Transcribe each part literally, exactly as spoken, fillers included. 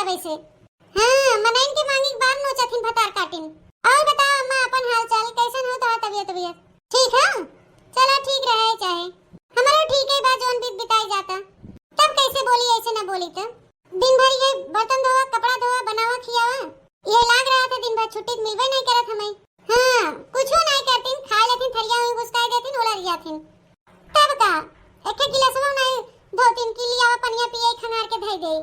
वैसे। हाँ, मनइन के मांगी के बार नोचत हिन भतार काटिन। और बताओ अम्मा, अपन हाल चाल कैसन हो तोहार तबियत, तबियत? ठीक है? चला ठीक रहे चाहे। हमारो ठीक है बा, जौन बीत बिताई जाता। तब कैसे बोली, ऐसे ना बोली तो। दिन भर ये बर्तन धोवा, कपड़ा धोवा, बनावा, खियावा, ये लाग रहा था दिन भर छुट्टी तो मिलबे नहीं करत हमें। हाँ, कुछो नहीं करतीन, खाए लेतीन, थरिया वहीं घुसकाए देतीन, उलर जातीन। तब का, एक एक गिलासवा नहीं धोतीन कि लियावा पनिया पिए, खंगार के धई दे।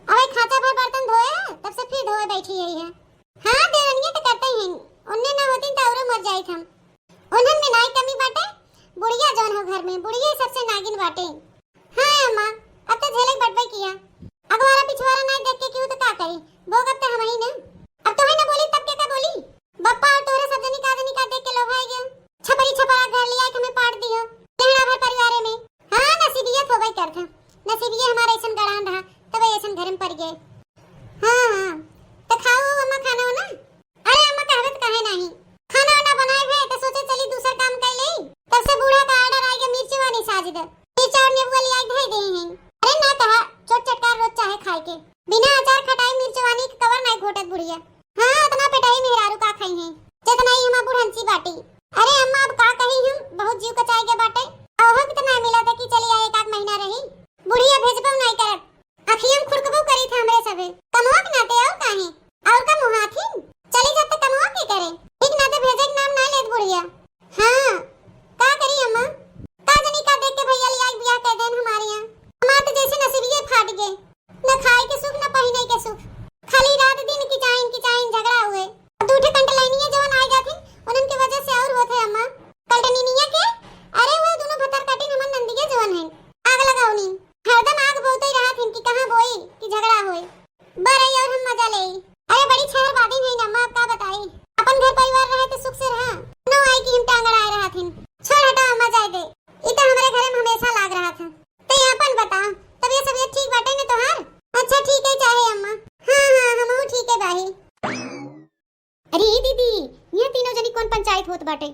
अबे खाचा भर बर्तन धोए, तब से फिर धोए बैठी है ये। हाँ, देवरनिया तो करते ही हैं, उन्ने ना होतीन तो औरो मर जाइत हम। उन्हन में नाई कमी बाटे, बुढ़िया जौन हो घर में, बुढ़िया सबसे नागिन बाटे। हाँ अम्मा, अब तो झेले बटबे किया। अगवारा पिछवारा नाई देख के क्यों तो का करी, भोगब तो हमही न। अब तोहे न बोली तब के का बोली? बप्पा और तोहरे सब जनी का जनी का देख के लोभाई गयो। छपरी छपरा घर लिया के हमें पाट दियो। लेहड़ा भर परिवारे में। हाँ, नसीबियत होबे करत है। नसीबिये हमारा ऐसन गड़ान रहा, तब ऐसन घर में पड़ गए। हाँ, हाँ। तो खाओ अम्मा खाना हो ना? अरे अम्मा, कहबे त काहे नाही? खाना वाना बनाए हुए तो सोचे चली दूसर काम कर ले। तब से बूढ़ा का ऑर्डर आइगा मिर्च वानी साज दे। मिर्च और नींबू वाली आई धई दे हैं। अरे ना कहा, चोट चटकार रोज चाहे खाए के। बिना अचार खटाई मिर्च वानी के कवर नाही घोटत बुढ़िया। हाँ, इतना पेटाई मेहरारू का खाई हैं, जितना ही हमार बुढ़ंची बाटी। अरे अम्मा, अब का कही हम, बहुत जीव कचाई के बाटे। अहो कितना मिला था कि चली आए एक आध महीना रही। बुढ़िया भेजबो नाही करत। अखियम खुरकबो करी था हमरे सभे। कमवा के नाते और काहे? और का मुहाथिन? चली जाते कमवा के करे। ठीक नाते भेजे के नाम ना लेत बुढ़िया। हाँ, का करी अम्मा? का जनी का देख के भैया लिया के बियाह कर देन हमारे यहाँ। हमार तो जैसे नसीबिये फाट गए। न खाए के सुख, न पहिने के सुख। खाली रात दिन किचाइन, किचाइन झगड़ा हुए। अब दू ठे कंटलाइनिया जवन आ जाथिन, उनन के वजह से और होत है अम्मा। कंटलाइनिया के? अरे वो दोनों भतार काटिन हमन नंदिया जवन है। आग लगावनी। हरदम आग बोलते ही रहत हिन कि कहाँ बोई कि झगड़ा होए। बरई और हम मजा लेई। अरे बड़ी छहरबादिन है अम्मा, अब का बताई। अपन घर परिवार रहे तो सुख से रहा। न आई कि हम टांगड़ आए रहत हिन। छोड़ हटा अम्मा, जाए दे। ई तो हमरे घर में हमेशा लाग रहत है। ते अपन बता, तबियत तबियत ठीक बाटे न तोहार? अच्छा ठीक है चाहे अम्मा। हाँ, हाँ, हमहू ठीक है बाही। अरे ए दीदी, यहाँ तीनों जनी कौन पंचायत होत बाटे?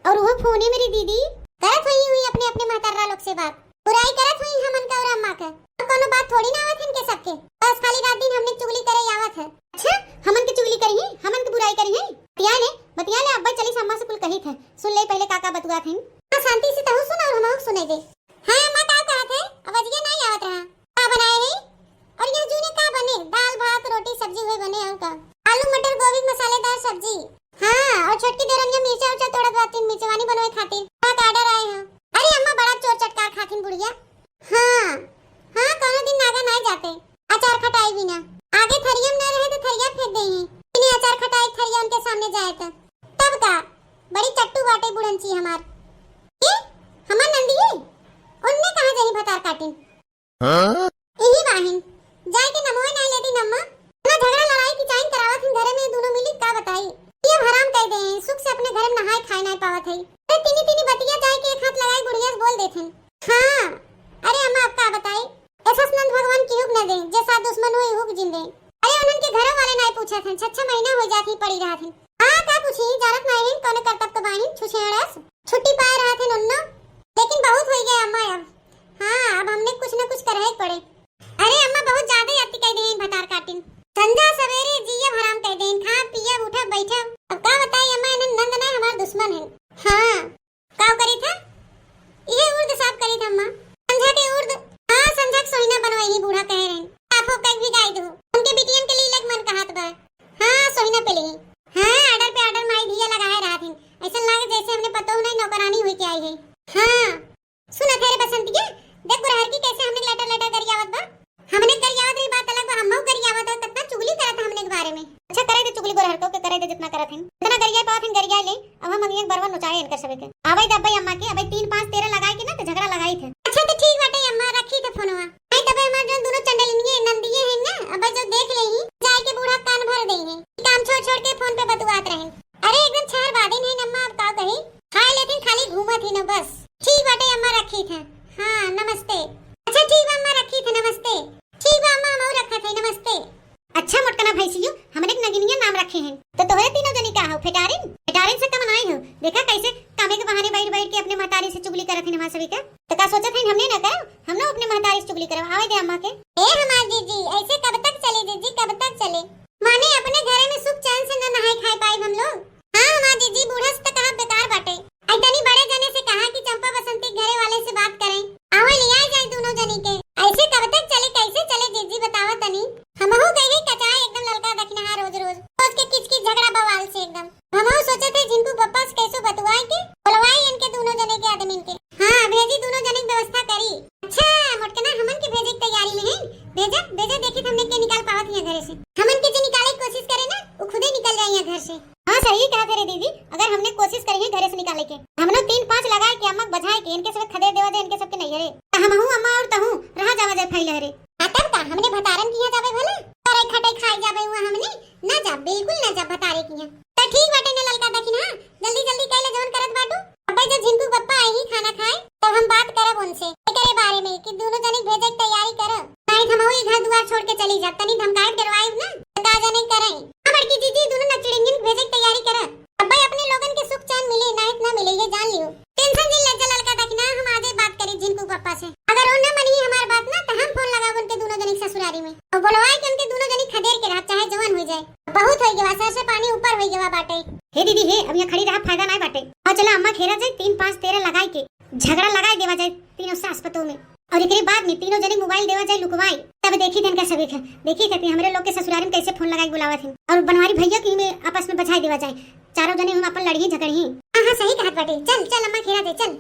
और वो फोने मेरी दीदी करत हुई हुई अपने अपने महतर्रा लोग से बात। बुराई करत हुई हमन का और अम्मा का। और कोनो बात थोड़ी ना आवत हन के सबके। बस खाली रात दिन हमने चुगली करे आवत है। अच्छा, हमन के चुगली करी है, हमन के बुराई करी है? बतिया ले, बतिया ले, अब्बा चली से अम्मा से कुल कही थे। सुन ले पहले काका बतुआ थे। हाँ, शांति से तहु सुन और हमहू सुने दे। हाँ अम्मा, का कहत है? आवाजिया नहीं आवत रहा। का बनाए है? और यह जूने का बने? दाल, भात, रोटी, सब्जी हुए बने और का? आलू, मटर, गोभी, मसालेदार सब्जी। हाँ, और छोटकी देरनिया मिर्चा उर्चा तोड़त बातिन, मिर्चवानी बनवे खातिर। का का ऑर्डर आए हैं? अरे अम्मा, बड़ा चोर चटकार खातिन बुढ़िया। हाँ, हाँ, कौनो दिन नागा नहीं जाते। अचार खटाई बिना। आगे थरिया में ना रहे तो थरिया फेंक दे हैं। इन्हें अचार खटाई थरिया उनके सामने जाए तो। तब का? बड़ी चट्टू बाटे बुढ़ंची हमार। के? हमार नंदी है? उनने कहाँ जाई भतार काटिन? हाँ? यही बाहिन, जाए के नमोए नाई लेती नम्मा। इतना झगड़ा लड़ाई की चाइन करावत हिन घरे में दोनों मिली, का बताई। ये हराम कह दे, सुख से अपने घर में नहाए खाए नाई पावत है। अरे तीनी तीनी बतिया जाए के एक हाथ लगाई बुढ़िया से बोल देथिन। हाँ, अरे अम्मा अब का बताई, ऐसा नंद भगवान की हुक न दे, जे साथ दुश्मन हुई हुक जिन दे। अरे उन्हन के घरों वाले नाई पूछत हैं, छह छह महीना हो जात ही पड़ी रहत हैं। हाँ, का पूछी, जानत नाई हैं, कौन करतब के बाहिन, छुछेड़स। छुट्टी पाए रहत हैं उन्नो, लेकिन बहुत हो गया अम्मा अब। हाँ, अब हमने कुछ न कुछ करहे के पड़े। अरे अम्मा, बहुत ज्यादा अति कह दें भतार काटिन। संझा सवेरे जियब हराम कह दें, खाब पियब उठब बैठब। अब का बताई अम्मा, इन्हन नंद नहीं हमार दुश्मन है। हाँ, का करी था? इहे उर्द साफ करी था अम्मा। संझा के उर्द, हाँ संझा के सोहिना बनवाई बूढ़ा कह रहे। साफो कह भी गाई दो। उनके बिटियन के लिए लग मन कहत बा। हाँ सोहिना पे ले। हाँ ऑर्डर पे ऑर्डर माई धिया लगाए रहत हैं। ऐसा लागे जैसे हमने पतो नहीं नौकरानी हुई के आई है। हाँ। सुन थे रे बसंतिया, देख गुरहर की कैसे हमने लटर लटर गरियावत बा। हमने गरियावत रही बात अलग बा, हमहू गरियावत है, कितना चुगली करत है हमने के बारे में। अच्छा करे दे चुगली गुरहर को के करे दे जितना करत हैं। जितना गरिया पावत हैं गरिया ले, अब हम एक बरवा नोचाए इनकर सबे के। आवे दे अब्बे अम्मा के, अबे तीन पाँच तेरह लगाए के ना तो झगड़ा लगाई थे। अच्छा तो ठीक बाटे अम्मा, रखी थे फोनवा। नहीं तबे हमार जोन दोनों चंडलिनिये नंदिये हैं ना, अबे जो देख ले ही, जाए के बूढ़ा कान भर दे हैं। काम छोड़ छोड़ के फोन पे बतुआत रहे। अरे एकदम छहरबादिन है अम्मा, अब का कही, खाए लेकिन खाली घूमत ही न बस। ठीक बाटे अम्मा, रखी थे। हाँ नमस्ते। अच्छा ठीक बा अम्मा, रखी थे, नमस्ते। ठीक बा अम्मा, हम रखा थे, नमस्ते। अच्छा मोटकना भैंसियो, हमरे के नगिनिया नाम रखे हैं, तो तोहरे तीनों जनी का हो, फेटारिन? फेटारिन से कम नाई हो। देखा कैसे कामे के बहाने बैठ बैठ के अपने महतारी से चुगली करत हैं हमार सभी का। तो का सोचत हैं हमने ना करब, हम ना अपने महतारी से चुगली करब। आवे दे अम्मा के। ए हमार जीजी, ऐसे कब तक चली जीजी? हाँ, सही कहत है रे दीदी, अगर हमने कोशिश करी है घरे से निकाले के, हमनो तीन पाँच लगाए के अम्मा के बझाए के इनके सब खदेड़ देवा जाए, इनके सबके नैहरे, त हमहू अम्मा और तहू रहा जावा जाए फैले हरे। हाँ, तब का, हमने भतारन किहाँ जाबे भला? करे खटे खाए जाबे हुआ हमने? ना जा, बिल्कुल ना जा भतारे किहाँ। त ठीक बाटे ना ललका दखिना, जल्दी जल्दी कैले जवन करत बाटू। अबे जब झिनकू पप्पा आई ही खाना खाए, तब हम बात करब उनसे एकरे बारे में कि दोनों जने के भेजे के तैयारी करब। नहीं त हमहू ई घर दुआर छोड़ के चली जाब, तनी धमकाइब डरवाइब ना, त का जाने करई। हाँ बड़की जीजी, दोनों नचड़िंगन के भेजे के तैयारी करब। अब्बे अपने लोगन के सुख चैन मिले, नाहित ना मिले, ये जान लियो। टेंशन जिन ले जा ललका दखिना, हम आजे बात करी झिनकू पप्पा से। अगर वो ना मनी हमार बात ना, त हम फोन लगाब उनके दोनों जने के ससुरारी में। और बोलवाए के उनके दोनों जने खदेड़ के रहा, चाहे जवन हो जाए। बहुत हो गवा, सर से पानी ऊपर हो गवा बाटे। हे दीदी हे, अब यहाँ खड़ी रहा फायदा ना बाटे। और चला अम्मा खेरा जाए, तीन पाँच तेरह लगाए के झगड़ा लगाए देवा जाए तीनों सास पतोह में। और एकरे बाद में तीनों जने मोबाइल देवा जाए लुकवाई, तब देखी थन का सभी थे, देखी थे कि हमरे लोग के ससुरारी में कैसे फोन लगाई बुलावत हैं। और बनवारी भैया की में आपस में बझाई देवा जाए, चारों जने हम अपन लड़ही झगड़ही। हाँ, हाँ, सही कहत बाटे। चल, चल, अम्मा खेरा दे, चल।